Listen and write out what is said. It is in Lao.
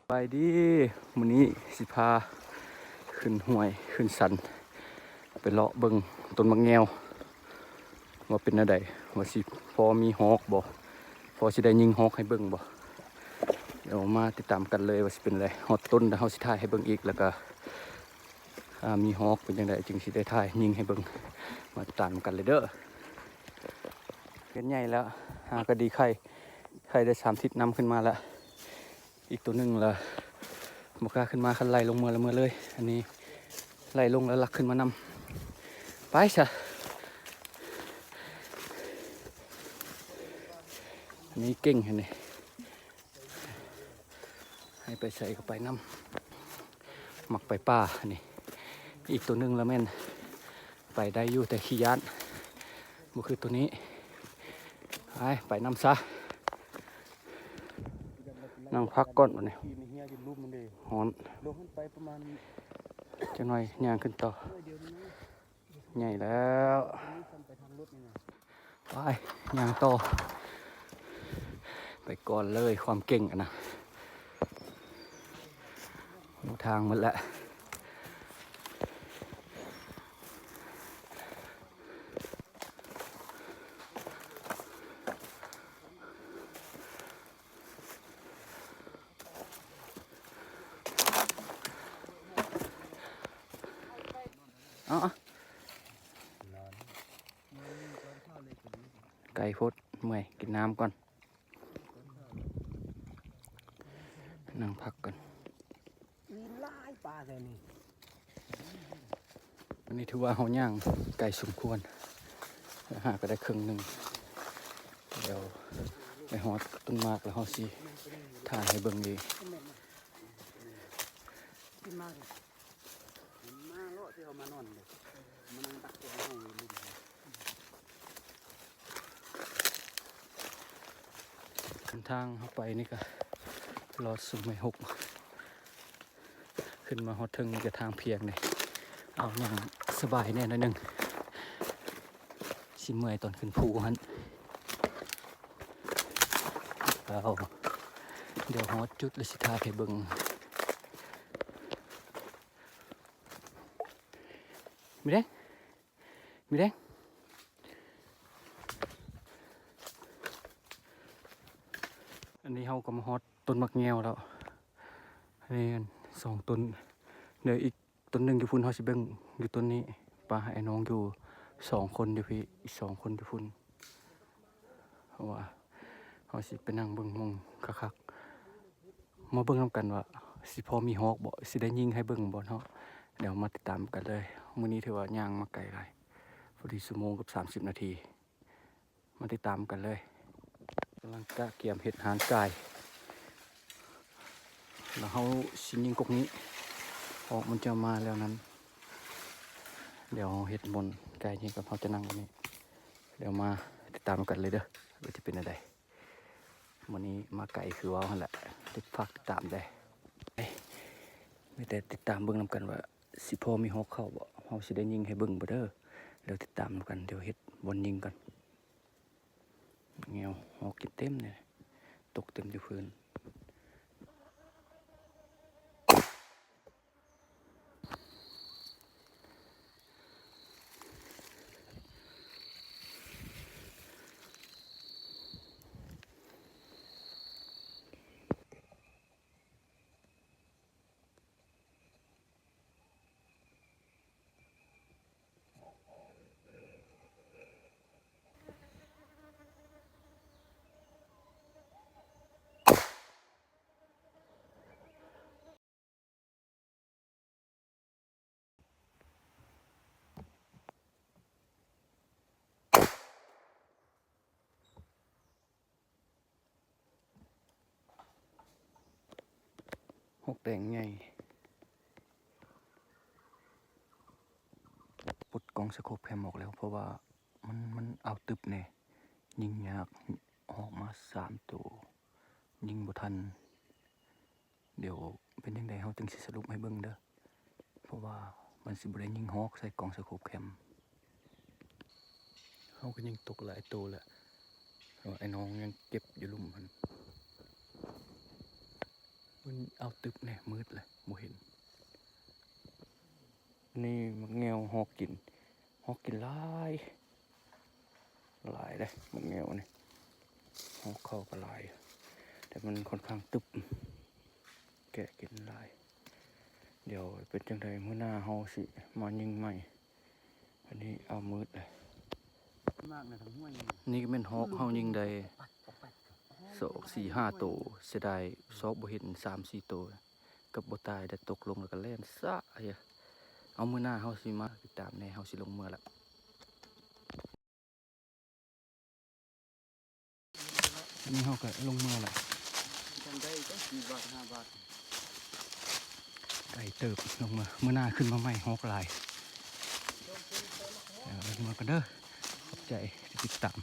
ສະບາຍດີ ມື້ນີ້ຊິພາຂຶ້ນຫ້ວຍຂຶ້ນສັນ ໄປເລາະເບິ່ງຕົ້ນໝາກແງວ ວ່າເປັນແນວໃດ ວ່າຊິພໍມີຮອກບໍ່ ພໍຊິໄດ້ຍິງຮອກໃຫ້ເບິ່ງບໍ່. ດຽວມາຕິດຕາມກັນເລີຍວ່າຊິເປັນແນວໃດ ຮອດຕົ້ນແລ້ວເຮົາຊິຖ່າຍໃຫ້ເບິ່ງອີກ ແລ້ວກະ ອ່າ ມີຮອກເປັນຈັ່ງໃດ ຈຶ່ງຊິໄດ້ຖ່າຍຍິງໃຫ້ເບິ່ງ. ມາຕິດຕາມກັນເລີຍເດີ. ເຮັດໃຫຍ່ແລ້ວ ຫາກະດີໄຂ່ ໄຂ່ໄດ້ສາມທິດນຳຂຶ້ນມາແລ້ວ. ອີກໂຕໜຶ່ງລະບໍ່ກ້າຂຶ້ນມາ ຄັນໄລ່ລົງເມືອລະເມືອເລີຍ. ອັນນີ້ໄລ່ລົງແລ້ວລັກຂຶ້ນມານຳ ໄປຊະ. ອັນນີ້ເກັ່ງຫັ້ນນີ້ ໃຫ້ໄປໃສກະໄປນຳ ມັກໄປປ່ານີ້. ອີກໂຕໜຶ່ງລະແມ່ນໄປໄດ້ຢູ່ ແຕ່ຂີ້ຢ້ານ ບໍ່ຄືໂຕນີ້. ໄປ ໄປນຳຊະ. ນັ່ງພັກກ່ອນບັດນີ້ ຮ້ອນ ຈັກໜ່ອຍຍ່າງຂຶ້ນຕໍ່. ໃຫຍ່ແລ້ວ ໄປຍ່າງຕໍ່ ໄປກ່ອນເລີຍ ຄວາມເກັ່ງຫັ້ນນະ ຮູ້ທາງໝົດແລ້ວ. ເອົາ ເອົາ ໄກໂພດ ເມື່ອຍ ກິນນ້ຳກ່ອນ ນັ່ງພັກກ່ອນ. ມີຫຼາຍປາແຖວນີ້. ອັນນີ້ຖືວ່າເຮົາຍ່າງໄກສົມຄວນ ຫາກະໄດ້ເຄິ່ງໜຶ່ງ. ດຽວໄປຮອດຕົ້ນໝາກແລ້ວເຮົາຊິຖ່າຍໃຫ້ເບິ່ງອີກ. ເສັ້ນທາງເຮົາໄປນີ້ກະລອດສຸມໄມ້ຫົກ ຂຶ້ນມາຮອດເທິງນີ້ກະທາງພຽງເດ້. ເອົາ ຍ່າງສະບາຍແດ່ໜ້ອຍໜຶ່ງ ຊິເມື່ອຍຕອນຂຶ້ນພູຫັ້ນ. ເອົາ ດຽວຮອດຈຸດແລ້ວຊິຖ່າຍໃຫ້ເບິ່ງ. ມີເດ້ ມີເດ້. ອັນນີ້ເຮົາກະມາຮອດຕົ້ນໝາກແງວແລ້ວ. ນີ້ສອງຕົ້ນ ເຫຼືອອີກຕົ້ນໜຶ່ງຢູ່ພຸ້ນ ເຮົາຊິເບິ່ງຢູ່ຕົ້ນນີ້. ປະໃຫ້ອ້າຍນ້ອງຢູ່ສອງຄົນຢູ່ພີ້ ອີກສອງຄົນຢູ່ພຸ້ນ. ເພາະວ່າເຮົາຊິໄປນັ່ງເບິ່ງໝ່ອງຄັກໆ ມາເບິ່ງນຳກັນວ່າຊິພໍມີຮອກບໍ່ ຊິໄດ້ຍິງໃຫ້ເບິ່ງບໍ່ເນາະ. ດຽວມາຕິດຕາມກັນເລີຍ. ມື້ນີ້ຖືວ່າຍ່າງມາໄກຫຼາຍ ພໍດີຊົ່ວໂມງກັບສາມສິບນາທີ. ມາຕິດຕາມກັນເລີຍ. ກຳລັງກະກຽມເຮັດຮ່າງກາຍ ແລ້ວເຮົາຊິຍິງກົກນີ້ ຮອກມັນຈະມາແລ້ວນັ້ນ. ດຽວເຮົາເຮັດບ່ອນກາຍຍິງກ່ອນ ເຮົາຈະນັ່ງອັນນີ້. ດຽວມາຕິດຕາມກັນເລີຍເດີ ວ່າຈະເປັນແນວໃດ. ມື້ນີ້ມາໄກຄືເວົ້າຫັ້ນແຫຼະ ຕິດຝາກຕິດຕາມແດ່. ມີແຕ່ຕິດຕາມເບິ່ງນຳກັນວ່າຊິພໍມີຮອກເຂົ້າບໍ່ ເຮົາຊິໄດ້ຍິງໃຫ້ເບິ່ງບໍ່ເດີ. ແລ້ວຕິດຕາມນຳກັນ ດຽວເຮັດບ່ອນຍິງກ່ອນ. ແງວຮອກກິນເຕັມເລີຍ ຕົກເຕັມຢູ່ພື້ນ. ຮອກແດງໃຫຍ່ ປົດກ້ອງສະໂຄບແຄມອອກແລ້ວ ເພາະວ່າມັນ ມັນເອົາຕຶບແດ່ ຍິງຍາກ ຮອກມາສາມໂຕ ຍິງບໍ່ທັນ. ດຽວເປັນຈັ່ງໃດເຮົາຈຶ່ງຊິສະຫຼຸບໃຫ້ເບິ່ງເດີ ເພາະວ່າມັນຊິບໍ່ໄດ້ຍິງຮອກໃສ່ກ້ອງສະໂຄບແຄມ. ເຮົາກະຍິງຕົກຫຼາຍໂຕແລ້ວ ແຕ່ວ່າໄອ້ນ້ອງຍັງເກັບຢູ່ລຸ່ມຫັ້ນ. ມັນເອົາຕຶບແດ່ ມືດເລີຍ ບໍ່ເຫັນ. ນີ້ໝາກແງວຮອກກິນ ຮອກກິນຫຼາຍ ຫຼາຍເດ້ ໝາກແງວນີ້ ຮອກເຂົ້າກໍຫຼາຍ ແຕ່ມັນຄ່ອນຂ້າງຕຶບ ແກະກິນຫຼາຍ. ດຽວເປັນຈັ່ງໃດ ມື້ໜ້າເຮົາຊິມາຍິງໃໝ່. ອັນນີ້ເອົາມືດເລີຍ. ນີ້ກໍແມ່ນຮອກເຮົາຍິງໄດ້ສອງ ສີ່ ຫ້າໂຕ ເສຍດາຍຊອກບໍ່ເຫັນສາມ ສີ່ໂຕ ກັບບໍ່ຕາຍ ແຕ່ຕົກລົງແລ້ວກໍແລ່ນຊະ. ເອົາ ມື້ໜ້າເຮົາຊິມາຕິດຕາມແດ່ ເຮົາຊິລົງເມືອລະ. ອັນນີ້ເຮົາກໍລົງເມືອລະ ໄກເຕີບລົງເມືອ ມື້ໜ້າຂຶ້ນມາໃໝ່ ຮອກຫຼາຍ. ເອົາ ລົງເມືອກັນເດີ ຂອບໃຈທີ່ຕິດຕາມ.